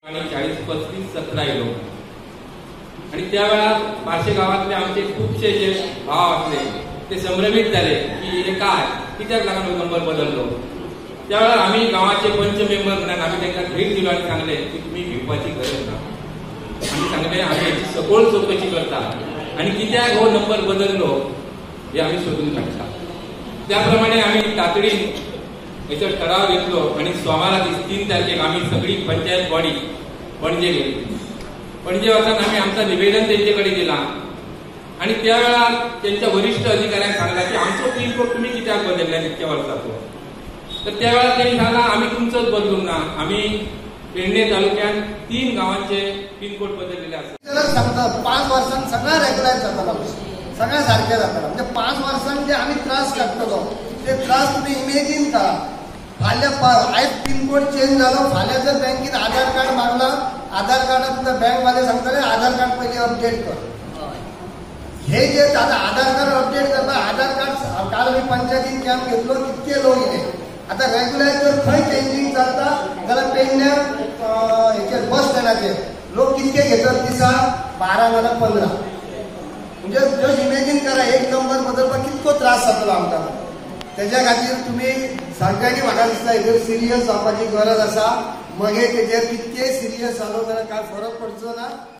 आणि 40 35 17 येयलो आणि त्या वेळार बार्शे गांवांतले आमचे खुबशे जे भाव आसले ते संभ्रमीत जाले की हे काय कित्याक लागून हो नंबर बदललो. त्या वेळार आमी गांवाचे पंच मेंबर म्हणून आमी तांकां धीर दिलो आनी सांगलें की तुमी भिवपाची गरज ना. आमी सांगलें आमी हेची सखोल चवकशी करता आनी कित्याक हो नंबर बदललो हे आमी सोदून काडटा. त्या प्रमाणे आमी तातडीन हेचो ठराव घेतलो आनी सोमारा दीस 3 तारखेक आमी सगळी पंचायत बॉडी पणजे गेली. पणजे वचून आमी आमचं निवेदन तेंचे कडेन दिलां आनी त्या वेळार तेंच्या वरिश्ठ अधिकाऱ्यांक सांगला की आमचो पिनकोड तुमी कित्याक बदलल्या इतक्या वर्साचो. तर त्या वेळार तेणी सांगला आमी तुमचोच बदलूंक ना, आमी पेडणे तालुक्यात 3 गांवांचे पिनकोड बदललेले आसा. सांगता 5 वर्सांत सगळं रेग्युलर जातालो, सगळ्या सारकें जातालो. म्हणजे 5 वर्सांत जे आमी त्रास काडटलो ते त्रास तुमी इमेजीन करा. फाल्यां आयज पिनकोड चेंज जालो, फाल्यां जर बँकेन आधार कार्ड मागला, आधार कार्डात तुमकां बँकवाले सांगतले आधार कार्ड पयलीं अपडेट कर. हे जे आतां आधार कार्ड अपडेट करपाक आधार कार्ड काल आमी पंचायतीन कॅम्प घेतलो, कितके लोक येयले. आतां रेग्युलर जर खंय चेंजींग जाता जाल्यार पेडण्या हेचेर बस स्टँडाचेर लोक कितके घेतात दिसा 12 जाल्यार 15. म्हणजे जस्ट इमेजीन करा एक नंबर बदलपाक कितको त्रास जातलो आमकां. तेज्या खातीर तुमी सगळ्यांनी म्हाका दिसता हेजेर सिरियस जावपाची गरज आसा. मगेर तेजेर कितकेय सिरियस जालो जाल्यार कांय फरक पडचो ना.